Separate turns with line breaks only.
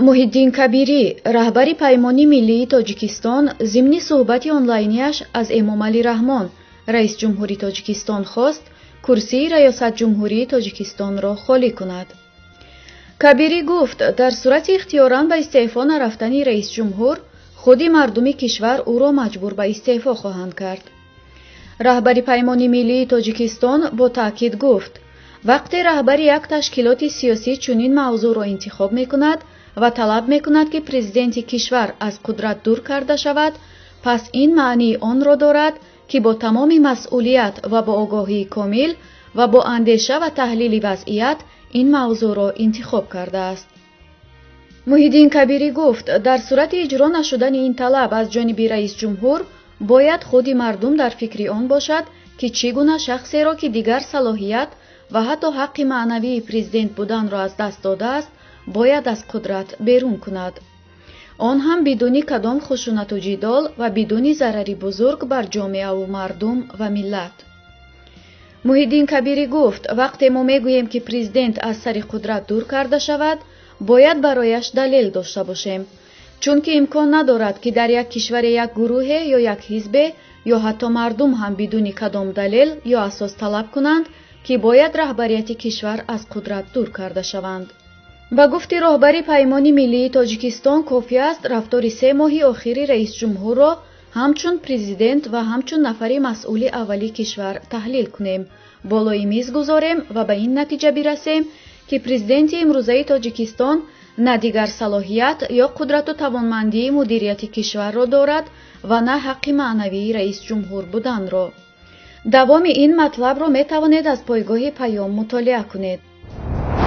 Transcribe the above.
Муҳиддин Кабирӣ, раҳбари Паймони миллии Тоҷикистон, зимни суҳбати онлайнияш аз Эмомалӣ Раҳмон, раисҷумҳури Тоҷикистон, хост курсии раёсатҷумҳурии Тоҷикистонро холӣ кунад. Кабирӣ гуфт, дар сурати ихтиёран ба истеъфо нарафтани раисҷумҳур, худи мардуми кишвар ӯро маҷбур ба истеъфо хоҳанд кард. Раҳбари Паймони миллии Тоҷикистон бо таъкид гуфт, вақте раҳбари як ташкилоти сиёсӣ чунин мавзӯъро интихоб мекунад ва талаб мекунад, ки президенти кишвар аз қудрат дур карда шавад, пас ин маънии онро дорад, ки бо тамоми масъулият ва бо огоҳии комил ва бо андеша ва таҳлили вазъият ин мавзӯъро интихоб кардааст. Муҳиддин Кабирӣ гуфт, дар сурати иҷро нашудани ин талаб аз ҷониби раисҷумҳур, бояд худи мардум дар фикри он бошад, ки чӣ гуна шахсеро, ки дигар салоҳият ва ҳатто ҳаққи маънавии президент буданро аз даст додааст, бояд аз қудрат берун кунад. Он ҳам бидуни кадом хушунату ҷидол ва бидуни зарари бузург бар ҷомеаву мардум ва миллат. Муҳиддин Кабирӣ гуфт, вақте мо мегӯем, ки президент аз сари қудрат дур карда шавад, бояд барояш далел дошта бошем. Чунки имкон надорад, ки дар як кишваре як гурӯҳе ё як ҳизбе ё ҳатто мардум ҳам бидуни кадом далел ё асос талаб кунанд, ки бояд раҳбарияти кишвар аз қудрат дур карда шаванд. Ба гуфти роҳбари Паймони миллии Тоҷикистон, кофӣ аст рафтори 3 моҳи охири раисҷумҳурро ҳамчун президент ва ҳамчун нафари масъули аввали кишвар таҳлил кунем, болои миз гузорем ва ба ин натиҷа бирасем, ки президенти имрӯзаи Тоҷикистон на дигар салоҳият ё қудрату тавонмандии мудирияти кишварро дорад ва на ҳаққи маънавии раисҷумҳур буданро. Давоми ин матлабро метавонед аз пойгоҳи Паём мутолиа кунед.